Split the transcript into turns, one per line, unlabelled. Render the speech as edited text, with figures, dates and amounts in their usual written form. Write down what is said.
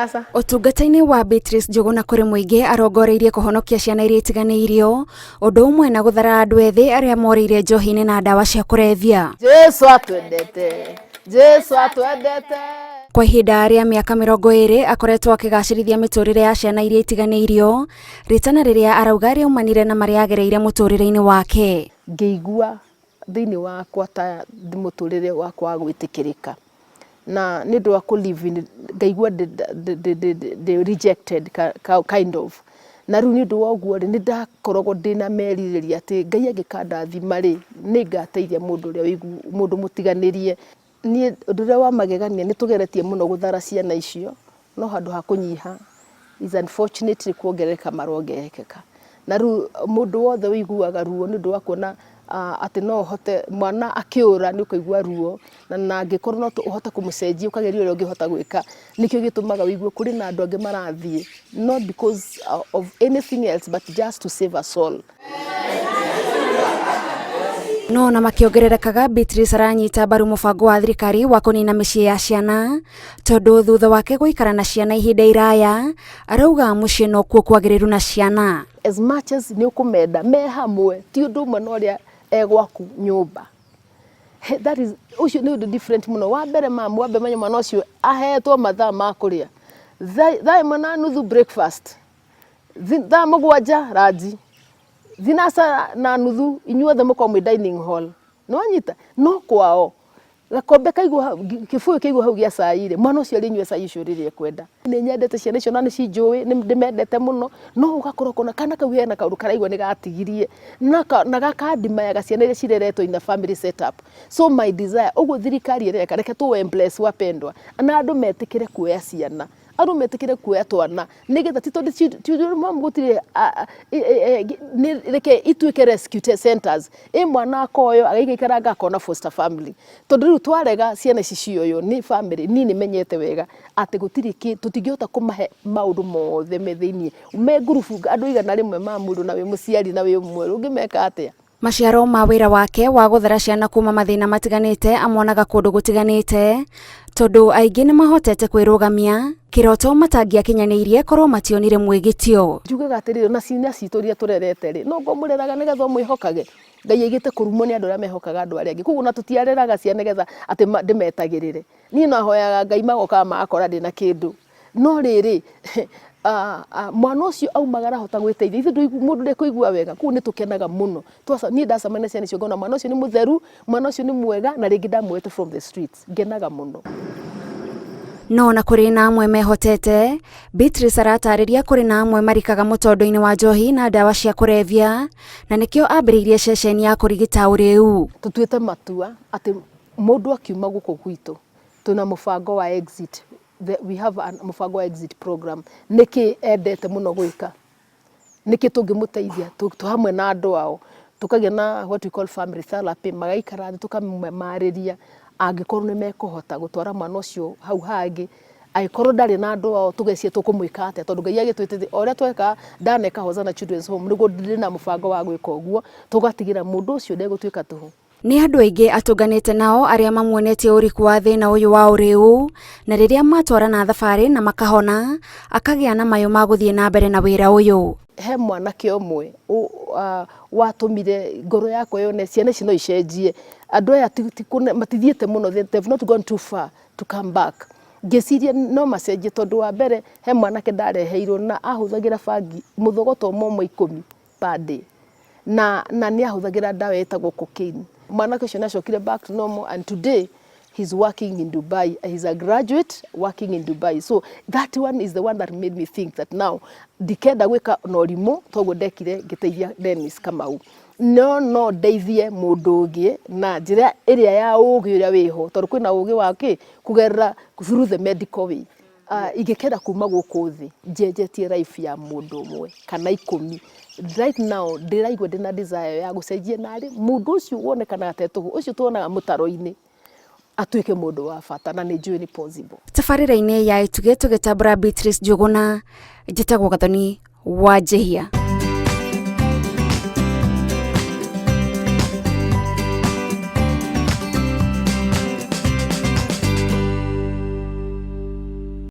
Sasa.
Ũtungata-inĩ wa Beatrice Njũgũna kũrĩ mũingĩ arongoreirie kũhonokia ciana iria itiganĩirio, ũndũ ũmwe na gũthara andũ ethĩ arĩa morĩire njohi-inĩ na ndawa cia kũrebia.
Jesu atwendete, Jesu atwendete.
Kwa ihinda rĩa mĩaka 20 akoretwo akĩgacĩrithia mĩtũrĩre ya ciana iria itiganĩirio, rĩtana rĩrĩa arauga rĩaumanire na marĩa agereire mũtũrĩre-inĩ wake.
Ngĩigua thĩinĩ wakwa ta mũtũrĩre wakwa wa gwĩtĩkĩrĩka na nĩ ũndũ wa kũ live in ngaigua ndĩ rejected kind of. Na rĩu nĩ ũndũ wa ũguo rĩ, nĩ ndakoragwo ndĩna merirĩria atĩ Ngai angĩkandathima rĩ, nĩ ngateithia mũndũ ũrĩa mũndũ mũtiganĩrie. Niĩ ũndũ ũrĩa wa magegania nĩ tũgeretie mũno gũthara ciana icio, no handũ ha kũnyiha is unfortunately kuongerereka marongerereka. Na rĩu mũndũ wothe ũiguaga ruo nĩ ũndũ wa kuona atĩ no ũhote mwana akĩũra nĩ ũkũigua ruo, na angĩkorwo no ũhote kũmũcenjia ũkageria ũrĩa ũngĩhota gwĩka, nĩkĩo gĩtũmaga ũigue kũrĩ na andũ angĩ marathiĩ not because of anything else but just to save a soul.
No ona makĩongererekaga, Beatrice aranyita mbaru mũbango wa thirikari wa kũnina mĩciĩ ya ciana tondũ thutha wake gũikara na ciana ihinda iraya arauga mũciĩ nokuo kwagĩrĩru na ciana.
As much as nĩ ũkũmenda me hamwe ti ũndũ ũmwe na ũrĩa e gwaku nyũmba. That is ũcio nĩ ũndũ different mũno. Wa mbere mamu wambe menye mwana ũcio ahetwo mathaa ma kũrĩa. Thaa 1:30 breakfast, thaa 7 ranji, 6:30 inyuothe mũkorwo mwĩ dining hall. Nĩwanyita? No kwao gakombe kaigwo hau, kĩbũyũ kĩigwo hau gĩa cai rĩ, mwana ũcio arĩnyua cai ũcio rĩrĩa ekwenda. Nĩ nyendete ciana icio na nĩ cinjũĩ, nĩ ndĩmendete mũno, no ũgakorwo ũkona kana kau hena kaũndũ karaigua nĩ gatigirie, na gakandimayaga ciana iria cireretwo in a family set up. So my desire, ũguo thirikari ĩreka, reke tũ bless wapendwa, na andũ metĩkĩre kuoya ciana, andũ metĩkĩre kuoya twana, nĩgetha ti tondũ gũtirĩ, reke ituĩke rescue centers. Ĩ mwana akoywo agaikaranga akona foster family. Tondũ rĩu twarega ciana ici cioywo nĩ family, niĩ nĩ menyete wega atĩ gũtirĩ kĩ, tũtingĩhota kũmahe maũndũ mothe me thĩiniĩ. Me ngurubu andũ 100 ma mũndũ na wĩ mũciari na wĩ ũmwe, ũngĩmeka atĩa?
Maciaro ma wĩra wake wa gũthara ciana kuma mathĩna matiganĩte amonaga kũndũ gũtiganĩte tondũ aingĩ nĩ mahotete kwĩrũgamia kĩroto matangĩakinyanĩirie korwo mationire mwĩgitio.
Njugaga atĩrĩrĩ, ona ciana citũ iria tũrerete rĩ, no ngomũreraga nĩgetha ũmwĩhokage. Ngai aigĩte kũrumwo nĩ andũ arĩa mehokaga andũ arĩa angĩ. Koguo ona tũtiareraga ciana nĩgetha atĩ ndĩmetagĩrĩre. Niĩ no hoyaga Ngai magokaga magakora ndĩna kĩndũ. No rĩrĩ, mwana ũcio aumagara ahota gwĩteithia. Ithuĩ mũndũ ndekũigua wega, koguo nĩ tũkenaga mũno. Niĩ ndacemania na ciana icio ngona mwana ũcio nĩ mũtheru, mwana ũcio nĩ mwega, na rĩngĩ ndamuoete from the streets. Ngenaga mũno.
No ona kũrĩ na amwe mehotete, Beatrice aratarĩria kũrĩ na amwe marikaga mũtondo-inĩ wa njohi na ndawa cia kũrebia, na nĩkĩo ambĩrĩirie ceceni ya kũrigita ũrĩu.
Tũtuĩte matua atĩ mũndũ akiuma gũkũ gwitũ, twĩna mũbango wa exit. We have a mũbango wa exit program. Nĩkĩ endete mũno gwĩka? Nĩkĩ tũngĩmũteithia tũ hamwe na andũ ao? Tũkagĩa na what we call family therapy, magaikara thĩ tũkamarĩria angĩkorwo nĩ mekũhota gũtwara mwana ũcio hau hangĩ, angĩkorwo ndarĩ na andũ ao tũgeciria tũkũmwĩka atĩa, tondũ Ngai agĩtwĩtĩte o ũrĩa tweka ndaneka Hosanna Children's Home nĩguo ndĩna mũbango wa gwĩka ũguo, tũgatigĩra mũndũ ũcio ndegũtuĩka tũhũ.
Nĩ andũ aingĩ atũnganĩte nao arĩa mamuonetie ũriku wa thĩna ũyũ wa ũrĩu, na rĩrĩa matwarana thabarĩ na makahona, akagĩa na mayũ ma gũthiĩ na mbere na wĩra ũyũ.
He mwanake ũmwe watũmire ngoro yakwa yone ciana ici no icenjie. Andũ aya matithiĩte mũno, they have not gone too far to come back. Ngĩciria no macenjie tondũ wa mbere he mwanake ndareheirwo na ahũthagĩra bangi mũthogoto ũmwe ũmwe 10 per day. Na nĩ ahũthagĩra ndawa ĩtagwo cocaine. Mwanake ũcio nĩ acokire back to normal and today he's working in Dubai. He's a graduate working in Dubai. So that one is the one that made me think that now ndikenda gwĩka na ũrimũ toguo ndekire ngĩteithia Dennis Kamau. No no ndeithie mũndũ ũngĩ na njĩra ĩrĩa ya ũgĩ ũrĩa wĩho, tondũ kwĩna ũgĩ wa kĩ kũgerera through the medical way. Ingĩkenda kuma gũkũ thĩ njenjetie life ya mũndũ ũmwe kana 10. Right now ndĩraigua ndĩna desire ya gũcenjia narĩ mũndũ ũcio wonekanaga ta tũhũ, ũcio tuonaga mũtaro-inĩ atuĩke mũndũ wa bata, na nĩ njũĩ nĩ possible.
Tabarĩra-inĩ ya Itugĩ tũgĩtambũra Beatrice Njũgũna, njĩtagwo Gathoni wa Njĩhia.